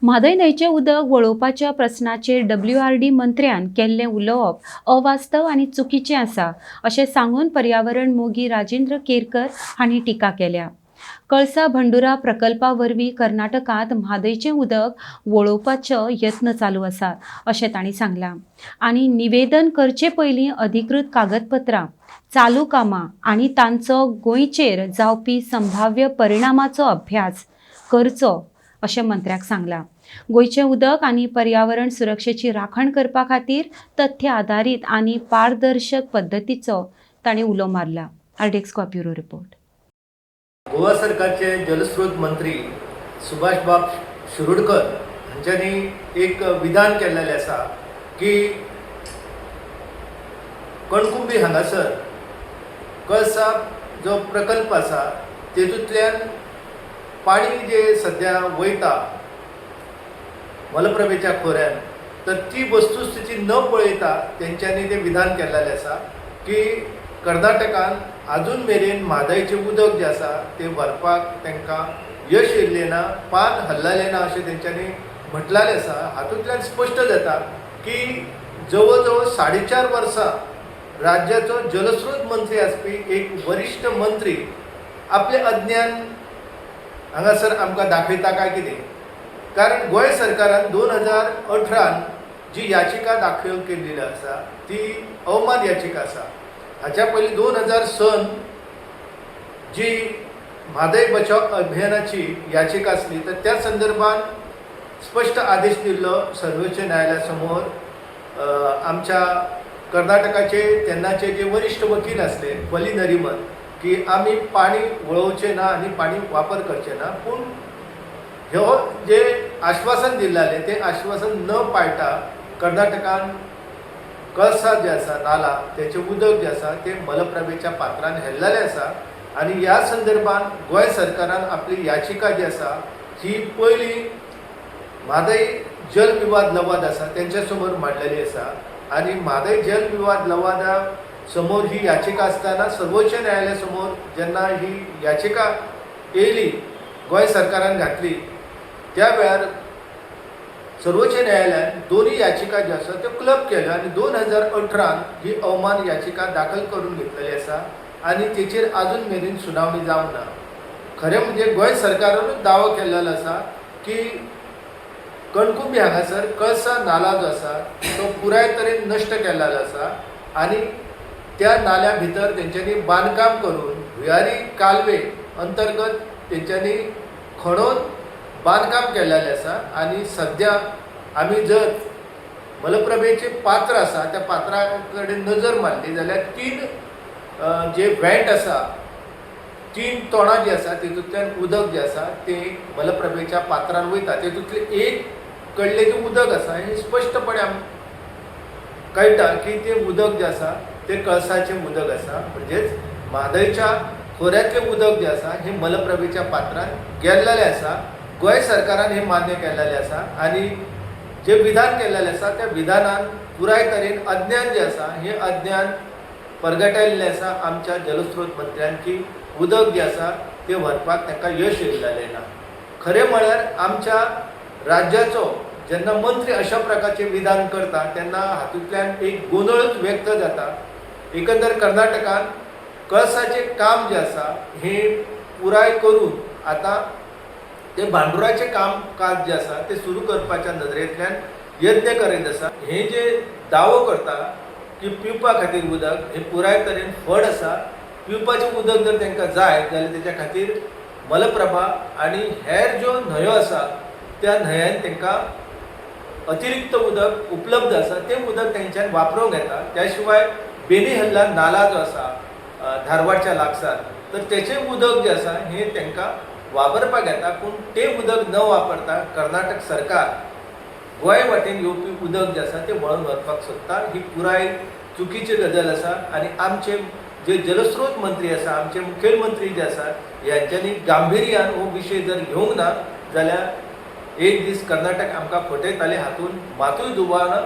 म्हादय न्हंयचें उदक वळोवपाच्या प्रस्नाचेर डब्ल्यूआरडी मंत्र्यान केल्लें उलोवप अवास्तव आनी चुकीचें आसा, अशें सांगून पर्यावरण मोगी राजेंद्र केरकर हांणी टिका केल्या. कळसा भंडुरा प्रकल्पा वरवीं कर्नाटकांत म्हादयचें उदक वळोवपाचो यत्न चालू आसात, अशें तांणी सांगलां आनी निवेदन करचे पयलीं अधिकृत कागदपत्रां, चालू कामां आनी तांचो गोंयचेर जावपी संभाव्य परिणामाचो अभ्यास करचो, अशें मंत्र्याक सांगलां. गोंयचें उदक आनी पर्यावरण सुरक्षेची राखण करपा खातीर तथ्य आदारीत आनी पारदर्शक पद्दतीचो तांणी उलो मारला. RDX bureau report. गोवा सरकारचे जलस्रोत मंत्री सुभाषबाब शिरोडकर हांच्यांनी एक विधान केल्लेलें आसा की कणकुंबी हांगासर कळसा जो प्रकल्प आसा, तेतूंतल्यान पाणी जे सद्या वयता मलप्रभेच्या खोऱ्यान, तर ती वस्तुस्थिती न पळयता तेंच्यांनी तें विधान केल्लेलें आसा की कर्नाटकान आजून मेरेन म्हादयचें उदक जें आसा तें व्हरपाक तांकां यश येयल्लें ना, पान हल्ललें ना, अशें तेंच्यांनी म्हटलेलें आसा. हातूंतल्यान स्पश्ट जाता की जवळ जवळ 4.5 वर्सां राज्याचो जलस्रोत मंत्री आसपी एक वरिश्ठ मंत्री आपलें अज्ञान हांगासर आमकां दाखयता काय कितें? कारण गोंय सरकारान 2018न जी याचिका दाखल केल्ली आसा, ती अवमान याचिका आसा. हाच्या पयलीं 2000 सन जी म्हादय बचाव अभियानाची याचिका आसली, तर त्या संदर्भात स्पश्ट आदेश दिल्लो सर्वोच्च न्यायालया समोर आमच्या कर्नाटकाचे तेन्नाचे जे वरिश्ठ वकील आसले फली नरिमन, की आमी पाणी वळोवचें ना आनी पाणी वापर करचे ना. पूण ह्यो जे आश्वासन दिल्लें, तें आश्वासन न पाळटा कर्नाटकान कळसा जे आसा नाला, तेचें उदक जें आसा तें मलप्रभेच्या पात्रान हेल्लेलें आसा. आनी ह्या संदर्भात गोंय सरकारान आपली याचिका जी आसा, ही पयली म्हादय जल विवाद लवाद आसा तेंच्या समोर मांडलेली आसा. आनी म्हादय जल विवाद लवादा समोर ही याचिका आसतना, सर्वोच्च न्यायालया समोर जेन्ना ही याचिका येयली, गोंय सरकारान घातली, त्या वेळार सर्वोच्च न्यायालयान दोनूय याचिका ज्यो आसा त्यो क्लब केल्यो आनी 2018न ही अवमान याचिका दाखल करून घेतलेली आसा आनी तेचेर आजून मेरेन सुनावणी जावंक ना. खरें म्हणजे गोंय सरकारानूच दावो केल्लो आसा की कणकुंबी हांगासर कळसा नाला जो आसा तो पुराय तरेन नश्ट केल्लो आसा आनी त्या नाल्या भितर तेंच्यांनी बांदकाम करून, भुयारी कालवे अंतर्गत तेंच्यांनी खणोन बांदकाम केल्लेलें आसा. आनी सद्या आमी जर मलप्रभेचें पात्र आसा, त्या पात्रा कडेन नजर मारली जाल्यार तीन जे वेंट आसा, तीन तोंडां जीं आसा, तितूंतल्यान उदक जें आसा तें मलप्रभेच्या पात्रान वयता. तेतूंतलें एक कडलें जें उदक आसा, हें स्पश्टपणे आमकां कळटा की तें उदक जें आसा तें कळसाचें उदक आसा. म्हणजेच म्हादयच्या खोऱ्यांतलें उदक जें आसा हें मलप्रभेच्या पात्रान गेल्लेलें आसा. गोंय सरकारान हें मान्य केल्लेलें आसा आनी जें विधान केल्लेलें आसा, त्या विधानान पुराय तरेन अज्ञान जें आसा, हें अज्ञान परगटायल्लें आसा आमच्या जलस्रोत मंत्र्यान, की उदक जें आसा तें व्हरपाक तांकां यश येयल्लें ना. खरें म्हळ्यार आमच्या राज्याचो जेन्ना मंत्री अशा प्रकारचें विधान करता, तेन्ना हातूंतल्यान एक गोंदळूच व्यक्त जाता. एकंदर कर्नाटकान कळसाचें काम जें आसा हें पुराय करून आतां ते भांडुराचें काम काज जें आसा तें सुरू करपाच्या नदरेंतल्यान यत्न करीत आसा. हे जे दावो करता की पिवपा खातीर उदक, हें पुराय तरेन फट आसा. पिवपाचें उदक जर तांकां जाय जाल्यार तेच्या खातीर मलप्रभा आनी हेर ज्यो न्हंयो आसा, त्या न्हंयान तांकां अतिरिक्त उदक उपलब्ध आसा. तें उदक तेंच्यान वापरूंक येता. त्या शिवाय बेनीहल्ला नाला जो आसा धारवाडच्या लागसार, तर तेचें उदक जें आसा हें तांकां वापरपाक येता. पूण तें उदक न वापरता कर्नाटक सरकार गोंय वाटेन येवपी उदक जें आसा तें वळोवन व्हरपाक सोदता. ही पुराय चुकीची गजाल आसा आनी आमचे जे जलस्रोत मंत्री आसा, आमचे मुखेलमंत्री जे आसा, ह्यांच्यांनी गांभिर्यान हो विशय जर घेवंक ना जाल्यार एक दीस कर्नाटक आमकां फटयताले, हातूंत मातूय दुबाव ना.